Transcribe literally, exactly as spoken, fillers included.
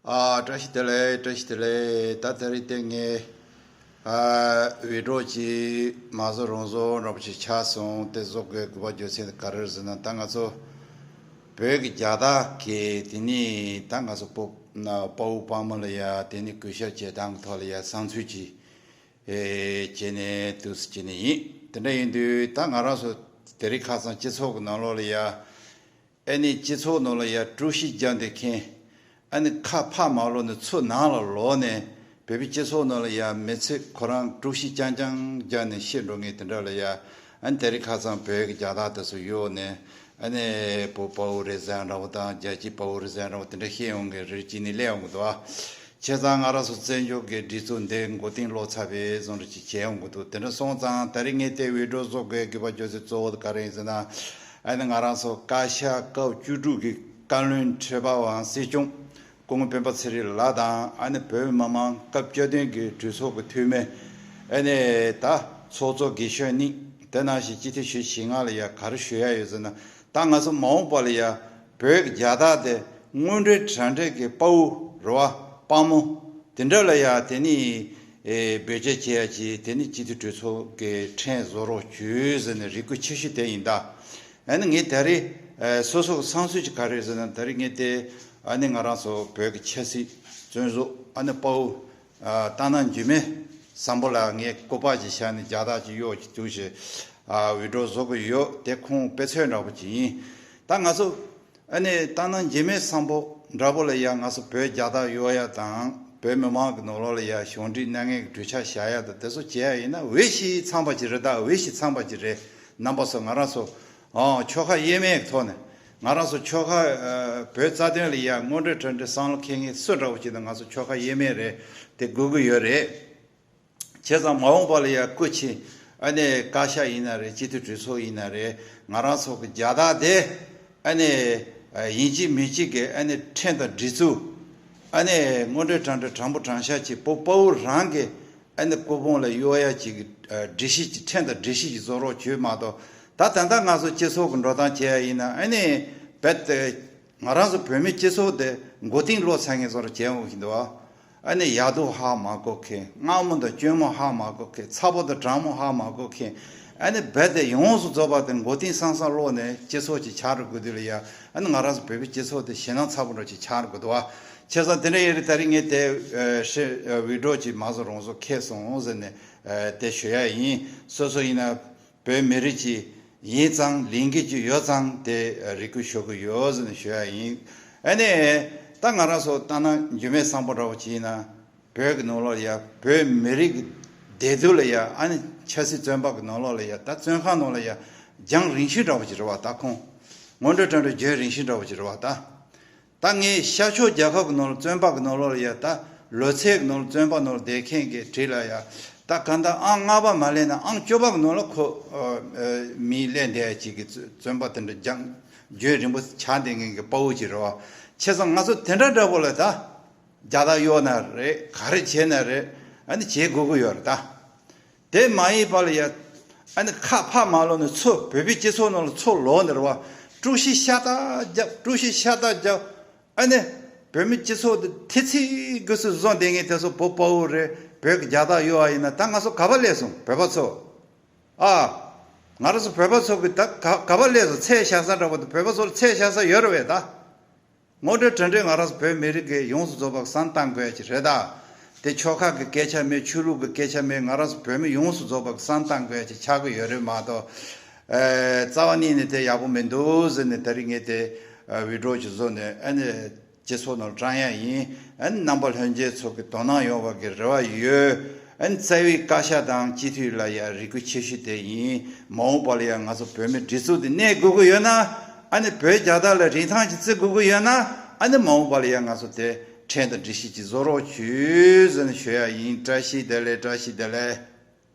ཨ། བཀྲ་ཤིས་བདེ་ལེགས། བཀྲ་ཤིས་བདེ་ལེགས། ད་དེ་རིང་དེ་ངས་ཨ་འུད་སྒྲོག་ཅིག་མ་བཟོ་རུང་བཟོ་འདྲ་པོ་ཅིག་ཆགས་སོང་། དེ་བཟོ་དགོས་དགོས་པ་རྒྱུ་མཚན་དེ་ག་རེ་རེད་ཟེར་ན། ད་ང་ཚོ་བོད་ཀྱི་རྒྱལ་དར་གྱི་དེ་ནས་ད་ང་ཚོ་དཔའ་དཔའ་བོ་དཔའ་མོ་ལ་ཡ་དེ་ནས་གུས་ཞབས་བྱེད་སྟངས་ཐོག་ལ་ཡ་བསམ་ཚུལ་ཅིག་ཨེ་བྱས་ནས་འདུག་སེ་བྱས་ནས་ཡིན། དེ་འདྲ་ཡིན་དུས་ད་ང་རང་ཚོ་དེ་རིང་ཁ་སང་སྤྱི་ཚོགས་ཀྱི་ནང་ལོགས་ལ་ཡ། ཨ་ནི་སྤྱི་ཚོགས་ནང་ལ་ཡ་དཀྲུག་ཤིང་རྒྱག་འདོད་མཁན། ཨ་ནི་ཁ་ཕར་མ་ལོག་ནས་ཚུར་ནང་ལ་ལོག་ནས་བོད་པའི་སྤྱི་ཚོགས་ནང་ལ་ཡ་མི་ཚེ་ཁོ་རང་དཀྲུག་ཤིང་རྐྱང་རྐྱང་རྒྱག་ནས་ཤི་འགྲོ་མཁན་དེ་འདྲ་ལ་ཡ། ཨ་ནི་དེ་རིང་ཁ་སང་བོད་ཀྱི་རྒྱལ་དར་དེ་ཚོ་གཡོགས་ནས། ཨ་ནི་བོད་དཔའ་བོ་རེད་ཟེར་འདྲ་པོ་དང་རྒྱལ་གཅེས་དཔའ་བོ་རེད་ཟེར་འདྲ་པོ་དེ་འདྲ་བཤད་ཡོང་གི་རེད། ཅིག་ནས་སླེབས་ཡོང་གི་འདུག་ཨ། བྱས་ཙང་ང་རང་ཚོ་བཙན་བྱོལ་གྱི་སྒྲིག་འཛུགས་འདི་མགོ་རྟིང་སློག་ཚར་བའི་བཟོ་འདྲ་ཅིག་བྱས་ཡོང་གི་འདུག་དེ་འདྲ་སོང་ཙང་ད་རིང་ངས་དེ་འུད་སྒྲོག་བཟོ་དགོས་དགོས་པ་རྒྱུ་མཚན་གཙོ་བོ་དེ་ག་རེ་ཡིན་ཟེར་ན། ཨ་ནི་ང་རང་ཚོ་བཀའ་ཤག་སྐབས་བཅུ་དྲུག་གི་བཀའ་བློན་ཁྲི་པ་དབང་སྲིད་སྐྱོང་སྐུ་ངོ་སྤེན་པ་ཚེ་རིང་ལགས་དང་། ཨ་ནི་བོད་མི་མང་སྐབས་བཅུ་བདུན་གྱི་གྲོས་ཚོགས་ཀྱི་འཐུས་མི། ཨ་ནི་ད་ཚོགས་གཙོ་དགེ་ཤོས་གཉིས། དེ་ནང་བཞིན་སྤྱི་འཐུས་ཞེ་ལྔ་ལ་ཡ་ག་རེ་ཞུ་ཡ་ཡོད་ཟེར་ན། ད་ང་ཚོ་མ་འོངས་པ་ལ་ཡ་བོད་ཀྱི་རྒྱལ་དར་དེ་དངོས་འབྲེལ་དྲ་འབྲེལ་གྱི་དཔའ་བོ་རེད་བ། དཔའ་མོ་དེ་འདྲ་ལ་ཡ་དེ་ནི་ཨེ་འབོད་སྐྱེལ་བྱེད་ཡ་ཅིག་དེ་ནི་སྤྱི་འཐུས་གྲོས་ཚོགས་ཀྱི་ཕྲན་བཟོ་རོགས་བྱོས་ཟེར་ནས་རེ་སྐུལ་ཆེ་ཤོས་དེ་ཡིན་ད། ཨ་ནི་ངས་ད་རེས་ཨེ་སོ་སོ་གི་བསམ་ཚུལ་ཅིག་ག་རེ་ཟེར་ན། ད་རེས་ངས་དེ་ཨ་ནི་ང་རང་ཚོ་བོད་ཀྱི་ཆབ་སྲིད་བཙོན་བཟུང་ཨ་ནི་དཔའ་བོ། ཨ། སྟག་སྣ་འཇིགས་མེད་བཟང་པོ་ལ་ངས་སྐུ་པར་ཅིག་བཞག་ནས་རྒྱལ་དར་ཅིག་གཡོགས་ཅིག་འདུག་ཞེས། ཨ། འུད་སྒྲོག་བཟོ་གི་ཡོད། དེ་ཁོང་དཔེ་མཚོན་འདྲ་པོ་ཅིག་ཡིན། ད་ང་ཚོ་ཨ་ནི་སྟག་སྣ་འཇིགས་མེད་བཟང་པོ་འདྲ་པོ་ལ་ཡ་ང་ཚོ་བོད་རྒྱལ་དར་གཡོགས་ཡ་དང་། བོད་མི་མང་གི་ནང་ལོགས་ལ་ཡ་གཞུང་འབྲེལ་མནའ་ངན་གྱི་གྲོས་འཆར་བཞག་ཡ་དང་། དེ་ཚོ་བྱེད་ཡ་ཡིན་ན་འོས་ཤིང་འཚམས་པ་ཅིག་རེད། ད་འོས་ཤིང་འཚམས་པ་ཅིག་རེད། རྣམ་པ་ཚོ་ང་རང་ཚོ། ཨང་། ཆོལ་ཁ་དབྱེ་མེད་ཀྱི་ཐོག་ནས་ང་རང་ཚོ་ཆོལ་ཁ། ཨ། བོད་རྩ་དོན་ལ་ཡ་དངོས་འབྲེལ་དྲ་འབྲེལ་བསམ་བློ་འཁྱེར་མཁན་སུ་འདྲ་བོ་ཅིག་དང་ང་ཚོ་ཆོལ་ཁ་དབྱེ་མེད་རེད། དེ་དགོས་ཀྱི་ཡོད་རེད། བྱས་ཙང་མ་འོངས་པ་ལ་ཡ་སྐུ་མཁྱེན། ཨ་ནི་བཀའ་ཤག་ཡིན་ན་རེད། སྤྱི་འཐུས་གྲོས་ཚོགས་ཡིན་ན་རེད། ང་རང་ཚོ་གི་རྒྱལ་དར་དེ་ཨ་ནི་ཡིན་གཅིག་མིན་གཅིག་གི་ཨ་ནི་ཕྲན་དང་སྒྲིག་འཛུགས། ཨ་ནི་དངོས་འབྲེལ་དྲ་འབྲེལ་དྲང་པོ་དྲང་བཞག་ཅིག་བོད་དཔའ་བོ་རང་གི་ཨ་ནི་སྐུ་ཕུང་ལ་གཡོགས་ཡ་ཅིག་གི་སྒྲིག་གཞི་ཅིག་ཕྲན་དང་སྒྲིག་གཞི་ཅིག་བཟོ་རོགས་བྱོས་མ་གཏོགས། ད་ད་ལྟ་ང་ཚོ་སྤྱི་ཚོགས་ཀྱི་འགྲོ་སྟངས་བྱས་ཡ་ཡིན་ན། ཨ་ནི་རྦད་དེ་ང་རང་ཚོ་བོད་མི་སྤྱི་ཚོགས་དེ་མགོ་རྟིང་སློག་ཚར་མཁན་བཟོ་འདྲ་བྱས་འོང་གི་འདུག་ཨ། ཨ་ནི་ཡག་སྡུག་ཧ་མ་གོ་མཁན། སྔ་མོ་དང་སྐྱོན་མོ་ཧ་མ་གོ་མཁན། ཚ་པོ་དང་གྲང་མོ་ཧ་མ་གོ་མཁན། ཨ་ནི་རྦད་དེ་ཡོངས་སུ་རྫོགས་པ་དེ་མགོ་རྟིང་སང་སང་སློག་ནས་སྤྱི་ཚོགས་ཅིག་ཆགས་འགྲོ་དགོས་དུས་ལ་ཡ། ཨ་ནི་ང་རང་ཚོ་བོད་པའི་སྤྱི་ཚོགས་དེ་ཞེད་སྣང་ཚ་པོ་འདྲ་ཅིག་ཆགས་འགྲོ་གི་འདུག་ཨ། བྱས་ཙང་དེ་འདྲ་ཡིན་དུས་ད་རིང་ངས་དེ་ཨ་ཧྲི་ཨ་འུད་སྒྲོག་ཅིག་མ་བཟོ་རུང་བཟོ་ཁེལ་སོང་ཟེར་ནས་ཨ་དེ་ཞུ་ཡ་ཡིན། སོ་སོ་ཡིན་ན་བོད་མི་རིགས་ཅིག་ཡིན་ཙང་། ལས་འགན་ཅིག་ཡོད་ཙང་དེ་རེ་སྐུལ་ཞུ་གི་ཡོད་ཟེར་ནས་ཞུ་ཡ་ཡིན། ཨ་ནི་ད་ང་རང་ཚོ་སྟག་སྣ་འཇིགས་མེད་བཟང་པོ་འདྲ་བོ་ཅིག་ཡིན་ན། བོད་ཀྱི་ནང་ལོགས་ལ་ཡ་བོད་མི་རིགས་ཀྱི་བདེ་སྡུག་ལ་ཡ། ཨ་ནི་ཆབ་སྲིད་བཙོན་པ་གི་ནང་ལོགས་ལ་ཡ། ད་བཙོན་ཁང་ནང་ལ་ཡ་རྒྱང་རིང་ཤོས་འདྲ་བོ་ཅིག་རེད་བ། ད་ཁོང་དངོས་འབྲེལ་དྲ་འབྲེལ་རྒྱང་རིང་ཤོས་འདྲ་བོ་ཅིག་རེད་བ་ད། ད་ངས་ཤར་ཕྱོགས་རྒྱལ་ཁབ་ཀྱི་ནང་ལ་བཙོན་པ་གི་ནང་ལོགས་ལ་ཡ། ད་ལོ་ཚད་ཀྱི་ནང་ལ་བཙོན་པ་ནང་ལ་བསྡད་མཁན་གྱི་གྲས་ལ་ཡ། ད་གང་ལྟར་ཨང་ལྔ་པ་མ་སླེབས་ན་ཨང་བཅུ་པ་གི་ནང་ལ་ཁོ་ཨ་ཨ་མི་སླེབས་བསྡད་ཡ་ཅིག་གི་བཙོན་པ་དེ་འདྲ་རྒྱང་རྒྱང་རིང་པོ་ཆགས་བསྡད་མཁན་གྱི་དཔའ་བོ་ཅིག་རེད་བ། བྱས་ཙང་ང་ཚོ་དེ་འདྲ་འདྲ་པོ་ལ་ད་རྒྱལ་དར་གཡོགས་ན་རེད། ག་རེ་བྱས་ན་རེད། ཨ་ནི་བྱེད་དགོས་ཀྱི་ཡོད་རེད་ད། དེ་མ་ཡིན་པ་ལ་ཡ། ཨ་ནི་ཁ་ཕར་མ་ལོག་ནས་ཚུར་བོད་པའི་སྤྱི་ཚོགས་ནང་ལ་ཚུར་ལོག་ནས་རེད་བ། དཀྲུག་ཤིང་ཤ་སྟག་རྒྱབ། དཀྲུག་ཤིང་ཤ་སྟག་རྒྱབ། ཨ་ནི་བོད་མི་སྤྱི་ཚོགས་འདི་ཐེ་ཚིག་གི་སུ་བཟོ་བསྡད་མཁན་དེ་ཚོ་བོད་དཔའ་བོ་རེད། བོད་ཀྱི་རྒྱལ་དར་གཡོགས་པ་ཡིན་ན། ད་ང་ཚོ་ག་པར་སླེབས་སོང་བོད་པ་ཚོ། ཨ། ང་རང་ཚོ་བོད་པ་ཚོ་གི་ད་ག་ག་པར་སླེབས་སོང་། ཚད་བཞག་ས་འདྲ་པོ་དེ། བོད་པ་ཚོ་ལ་ཚད་བཞག་ས་ཡོད་རེད་བས་ད། དངོས་འབྲེལ་དྲ་འབྲེལ་ང་རང་ཚོ་བོད་མི་རིགས་ཀྱི་ཡོངས་སུ་རྫོགས་པ་གི་བསམ་བཏང་དགོས་ཡ་ཅིག་རེད་ད། དེ་ཆོལ་ཁ་གི་སྐད་ཆ་མེད། ཆོས་ལུགས་ཀྱི་སྐད་ཆ་མེད། ང་རང་ཚོ་བོད་མི་ཡོངས་སུ་རྫོགས་པ་གི་བསམ་བཏང་དགོས་ཡ་ཅིག་ཆགས་ཀྱི་ཡོད་རེད་མ་གཏོགས། ཨེ། རྩ་བ་ཉིད་ནས་དེ་ཡག་པོ་མི་འདུག་ཟེར་ནས་ད་རིང་ངས་དེ་ཨ་འུད་སྒྲོག་ཅིག་བཟོས་ནས། ཨ་ནི་སྤྱི་ཚོགས་ནང་བཀྲམ་ཡ་ཡིན། ཨ་ནི་རྣམ་པ་ལྷན་རྒྱས་ཚོ་གི་དོ་སྣང་ཡོང་བ་གི་རེ་བ་ཡོད། ཨ་ནི་རྩ་བའི་བཀའ་ཤག་དང་སྤྱི་འཐུས་ལ་ཡ་རེ་སྐུལ་ཆེ་ཤོས་དེ་ཡིན། མ་འོངས་པ་ལ་ཡ་ང་ཚོ་བོད་མི་སྒྲིག་འཛུགས་དེ་གནས་དགོས་ཀྱི་ཡོད་ན། ཨ་ནི་བོད་རྒྱལ་དར་ལ་རིན་ཐང་ཅིག་བརྩི་དགོས་ཀྱི་ཡོད་ན། ཨ་ནི་མ་འོངས་པ་ལ་ཡ་ང་ཚོ་དེ་ཕྲན་དང་སྒྲིག་གཞི་ཅིག་བཟོ་རོགས་བྱོས་ཟེར་ནས་ཞུ་ཡ་ཡིན། བཀྲ་ཤིས་བདེ་ལེགས། བཀྲ་ཤིས་བདེ་ལེགས།